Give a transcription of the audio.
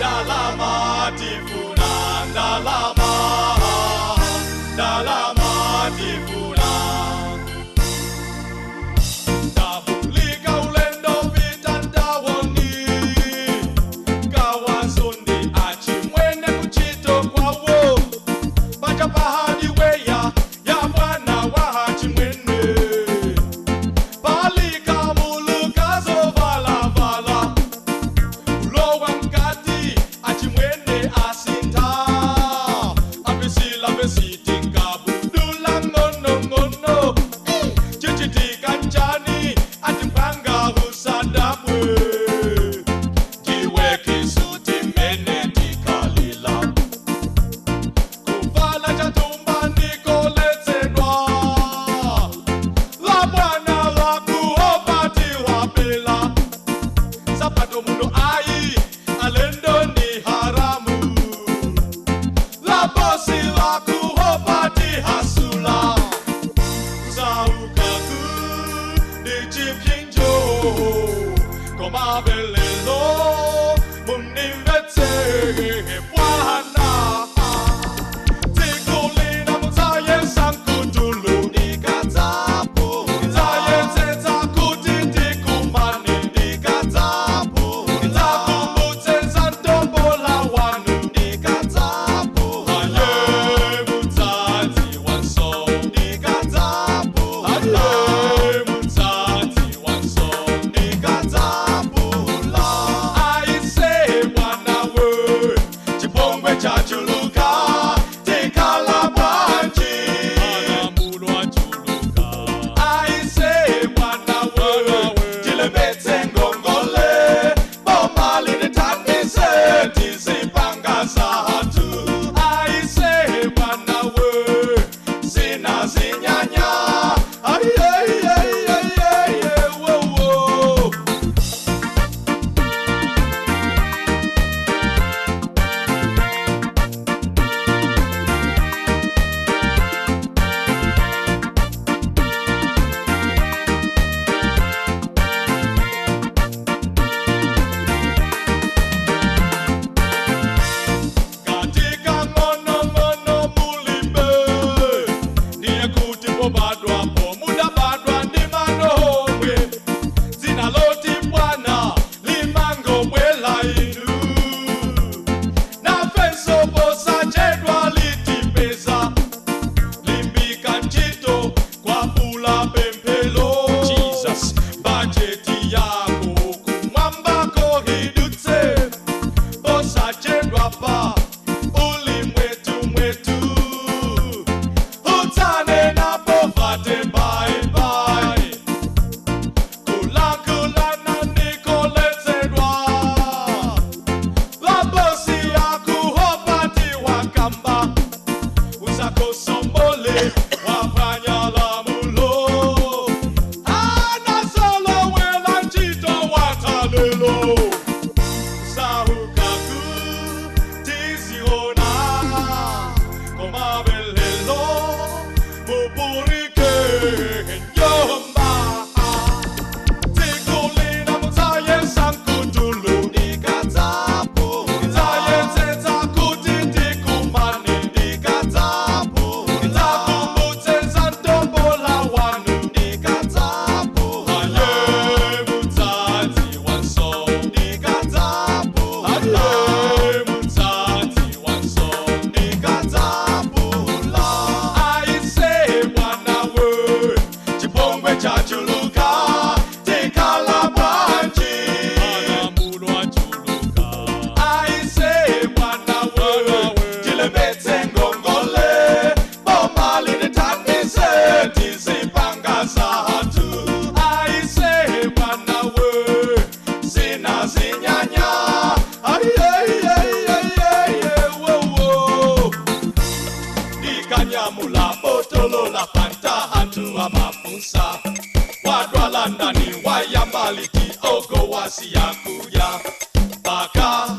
Ndalama tifuna, ndalama, ndalama tifuna. Tabulika ulendo vita ndawoni, kawazondi achimwene kuchito kwawo. Paja pahadi weya ya mwana wa achimwene. Palika muluka zovalavala, ulowa mkati achimwene asinta. Abisila besiti nkabudula ngono ngono. Chichitika njani atimpanga usadabwe. Ndiwe kisuti mene tikalila. Kuvala chatumba ndikoletsedwa. La bwana la kuopa tiwapela. Sapato muno ayi alendo ni haramu. La bosi la kuopa tihasula. Saukaku ndichipinjo. Komabelelo munimvetse bwana. Tikulina mutsaye sankutulu. Ndikadzapo, Nzayetsetsa kuti tikumane. ndikadzapo, Nzakumbutsetsa ntombola wanu. ndikadzapo, Aye mutsatsi wanso. ndikadzapo, Aye mutsatsi wanso. ndikadzapo. Aise bwana we, chipongwe chachuluka, tikhala bwanji. Malamulo achuluka. Aise bwana we, tilembetse ngongole, boma litithandize, tizipanga zathu. Aise bwana we, zina zinyanya. Aye, aye, aye, aye, wo, wo. Katika ngono ngono mulimbe, ndiye kuti pobadwa pomudabadwa ndi manohomwe. Dzina loti bwana limangobwela inu. Nafenso posachedwa litipeza, limbika ntchito kwafula pemphelo. Jesus. Bajeti yako kumwambako idutse. Posachedwa pa uli mwetu mwetu. Utsane na povate bye bye. Kulakulana ndikoletsedwa. Labosi yakuhopa tiwakamba. Usakosombole wafanya lamulo. Anasolowela ntchito watalelo. Sahukaku tiziona komabelelo mupurike nyomba. Tikulina mutsaye sankutulu. Ndikadzapo, Nzayetsetsa kuti tikumane. ndikadzapo, Nzakumbutsetsa ntombola wanu. ndikadzapo, Aye mutsatsi wanso. ndikadzapo, Aye mutsatsi wanso. ndikadzapo. Aise bwana we, chipongwe chachuluka, tikhala bwanji. Malamulo achuluka. Aise bwana we, tilembetse ngongole, boma litithandize, tizipanga zathu. Aise bwana we, zina zinyanya. Aye, aye, aye, aye, wo, wo. Ndikanyamula botolo la Fanta anthu amafunsa. Wadwala ndani wayambaliti ogo wasiyakuya. Baka